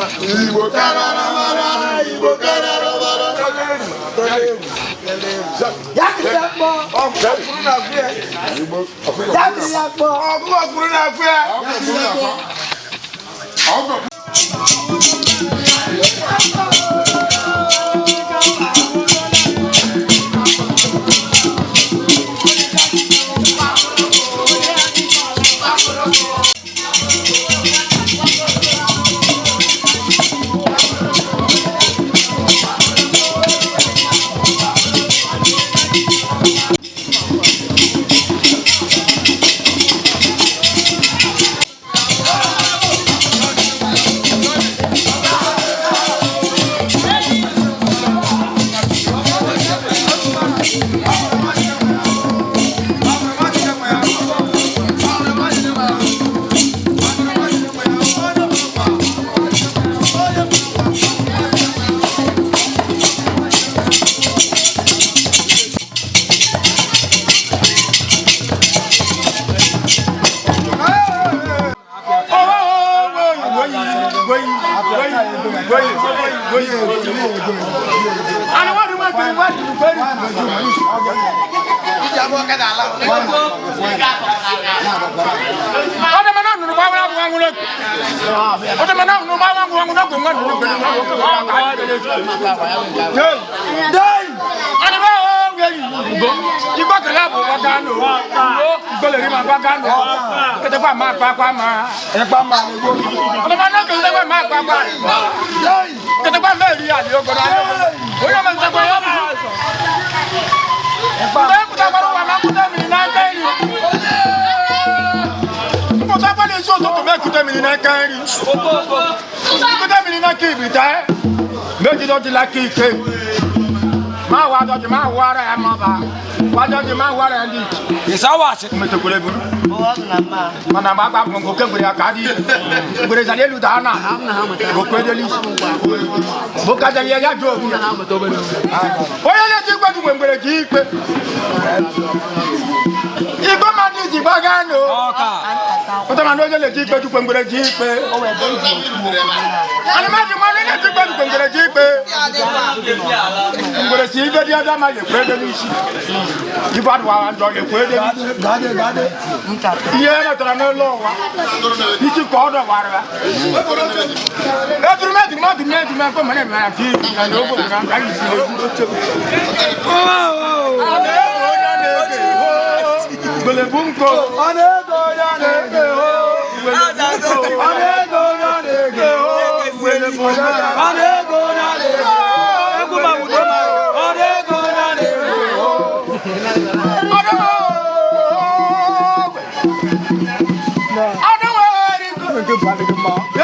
Igbo karara mara, Igbo karara mara. Ya kiri ya kpọ. Ya kiri ya kpọ. Ọkụkọ kwuru na-akwụ ya. Mana ma gba bụ nke ngwere ya ka dị ngwere zara elu daa na okwedeli bụkajara ya ya jụọ onwe ya. Onye na-eji ikpe dugbe ngwere ji ikpe igwe mmadụ iji gbaga nụ pụtara na onye na-eji ikpe dugbe ngwere ji ikpe anụmadụ mmadụ na-eji ikpe dugbe ngwere ji ikpe ngwere si ibe dị ọjọọ ma lekwe ede n'isi ife adụwara njọ lekwe ede n'isi ihe metara n'elu ụwa isi ka ọ dọwara ya edurume edurume edurume edurume mkpe mere mere ka ibi na n'oge obodo nka isi onye na-ege nko. Ọ na-ege onye na-ege ho. Ọ na-ege onye na-ege ho. Ọ na-ege onye na-ege ho. Egwu ma wudo ma. Ọ na-ege onye na-ege ho.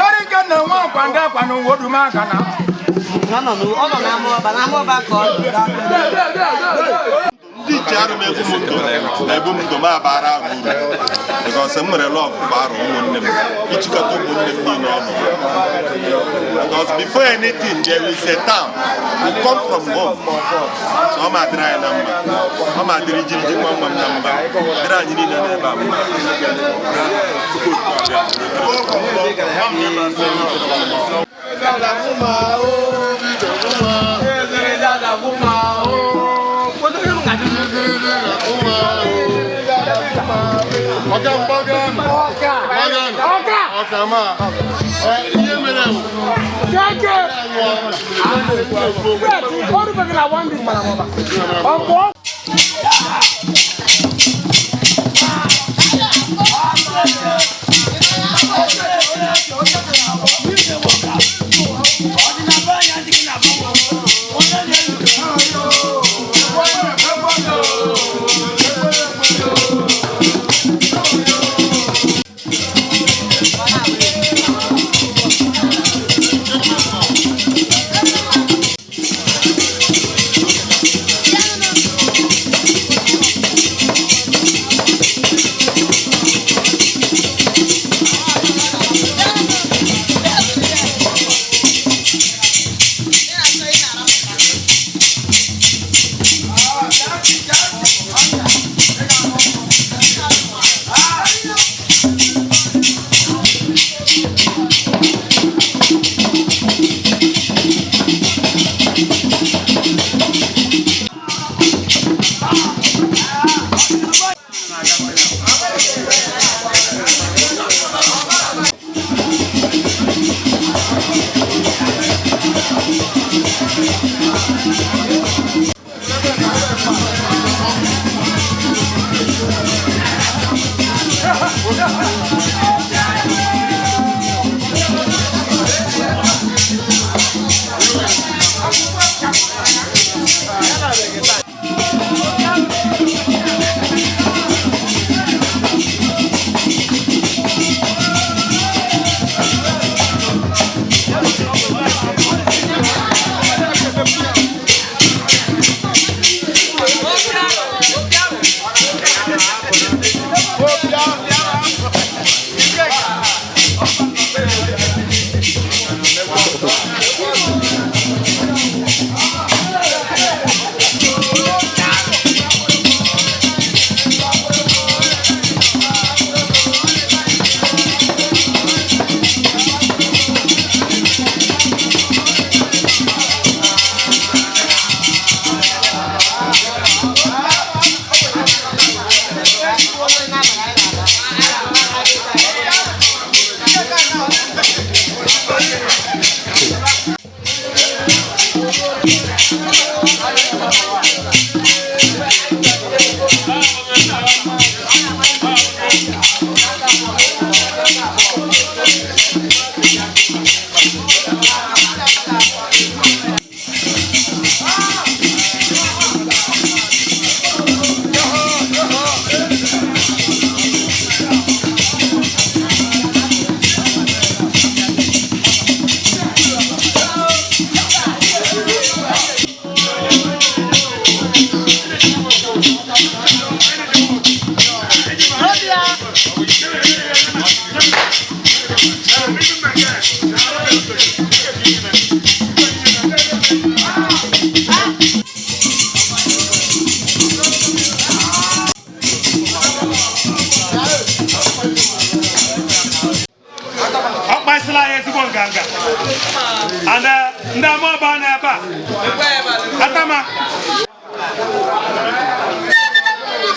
Erike na nwa kwanda kwanu wodu maka na. Ọ nọ n'ama ọba, n'ama ọba ka ọ nọ. Ndị iche arụ m ebu m ndụ na-ebu m ndụ m abara ahụ uru because m nwere love for arụ ụmụnne m, ịchịkọta ụmụnne m niile ọnụ, because before anything there is a town we come from home. So ọ ma dịrị anyị na mma, ọ ma dịrị jiriji nwa nwa m na mma, dịrị anyị niile n'ebe a mma. Ọ̀gá mgbọ́gán. Mgbọ́gán. Ọ̀kà máa. Ihe mere wụ.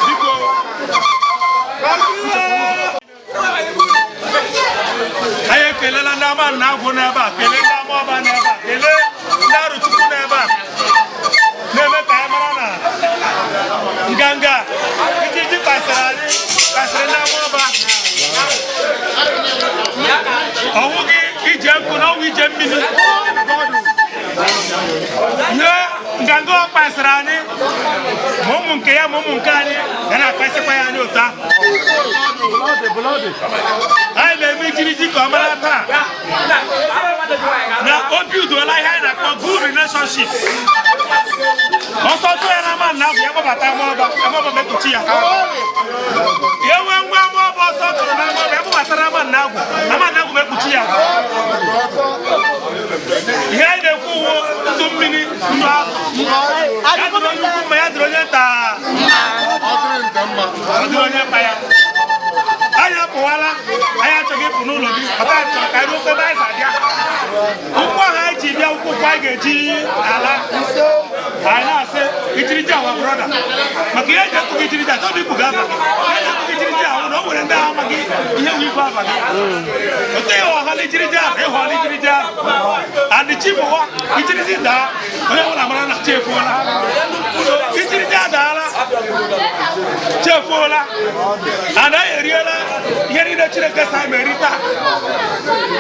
Biko, anyị ekelela ndị ama na agwụ n'ebe a, kelee ndị ama ọba n'ebe a, kelee ndị Arụchukwu n'ebe a, na-eme ka anyị mara na nganga ijiji kpasịrị anyị, kpasịrị ndị ama ọba. Ọwụ gị ije nkụ na ọwụ ije mmiri. Ihe nganga ọ kpasịrị anyị, ma ụmụ nke ya ma ụmụ nke anyị ga na-akpasịkwa ya anyị ụta. Anyị na-eme ijiriji ka ọ mara taa na obi udola ihe anyị na-akpọ good relationship. Ọsọ tụọ ya n'ama nna ahụ, ya gbabata ama ọba, ama ọba mekpuchi ya. Ya nwee nwa ama ọba ọsọ tụrụ n'ama ọba, ya gbabatara ama nna agwụ, ama nna agwụ mekpuchi ya. Ihe anyị na-ekwu wụ ndụ mmiri, ndụ azụ. Ya dịrị onye ukwu mma, ya dịrị onye nta, ọ dịrị onye mkpa ya. Anyị apụwala, anyị achọghị ịpụ n'ụlọ gị, ọta anyị chọrọ ka anyị ruo ebe anyị si abịa. Ụkwụ ahụ anyị ji bịa, ụkwụ anyị ga-eji ala. Anyị na-asị ijiriji awa brother, maka ihe eji ekwu gị ijiriji achọghị ikwu gị afa gị. Ihe eji ekwu gị ijiriji ahụ na o nwere ndị ahụ amaghị ihe nwe ikwu afa gị. Otu ihe ọhala ijiriji ahụ, ịhọla ijiriji ahụ. And chi bụwa ijiriji daa, onye ọbụla mara na chi efuola. So ijiriji adaala, chi efuola. Anaghị eriela ihe niile Chineke sa anyị eri taa.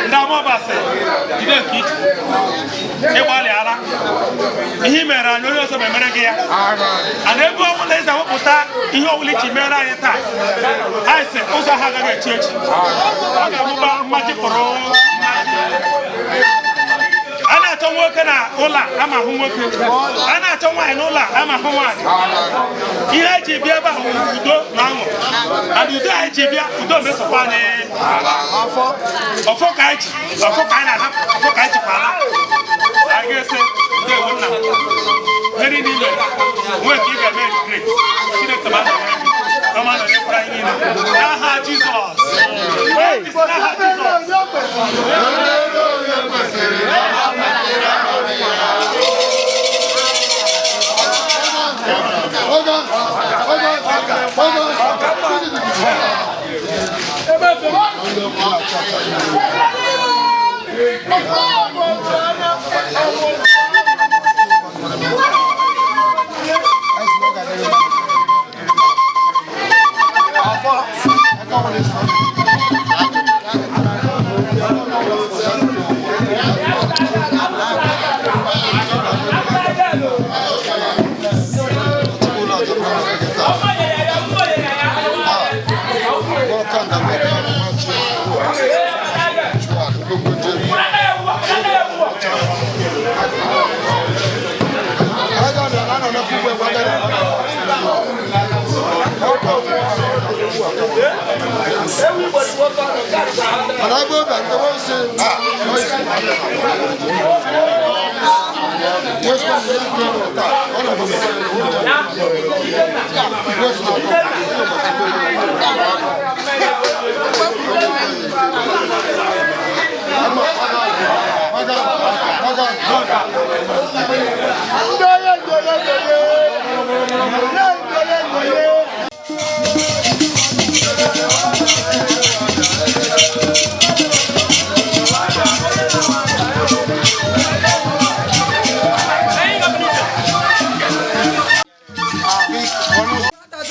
Ndị ama ọba sị jide nke iji, ịgbalịala ihe i mere anyị, onye ọzọ ma emere gị ya. Ana ebe ọbụla eze wepụta ihe ọbụla iji mere anyị taa, anyị sị ụzọ ha agaghị echi echi, ọ ga-amụba mmaji pụrụ mmaji. A na-achọ nwoke na ụlọ a, ama ahụ nwoke. A na-achọ nwaanyị n'ụlọ a, ama ahụ nwaanyị. Ihe eji bịa ebe a bụ udo na ọṅụ, and udo anyị ji bịa, udo mesokwa anyị. Ọfọ ka anyị ji, ọfọ ka anyị na-ahapụ, ọfọ ka anyị jikwa ala. Anyị ga-ese ndewo nna m. Ihe niile i mere, nwee ka ị ga-eme regret. Chineke ma nọnyere gị, ọma nọnyekwara anyị niile n'aha Jizọs. N'aha Jizọs.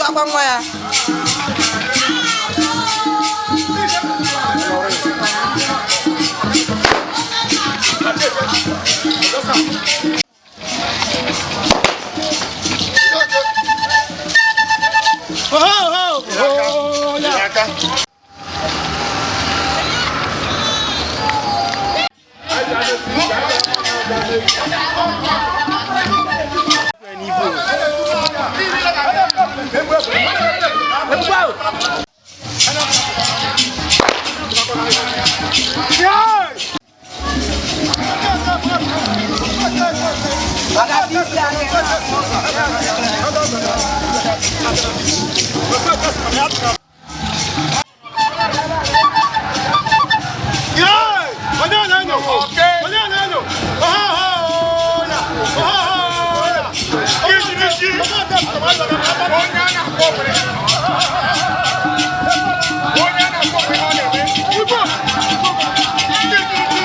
Akwa nwa ya. Echi onye a na-akpọ nwere onye a na-akpọ nwere ọ na-eme. Igbo ndị jiri ji.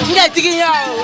M ga-eti gị ihe ahụ.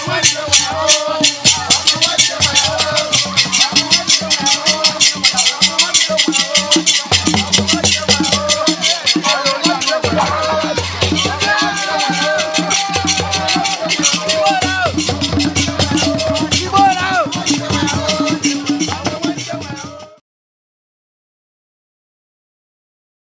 Thank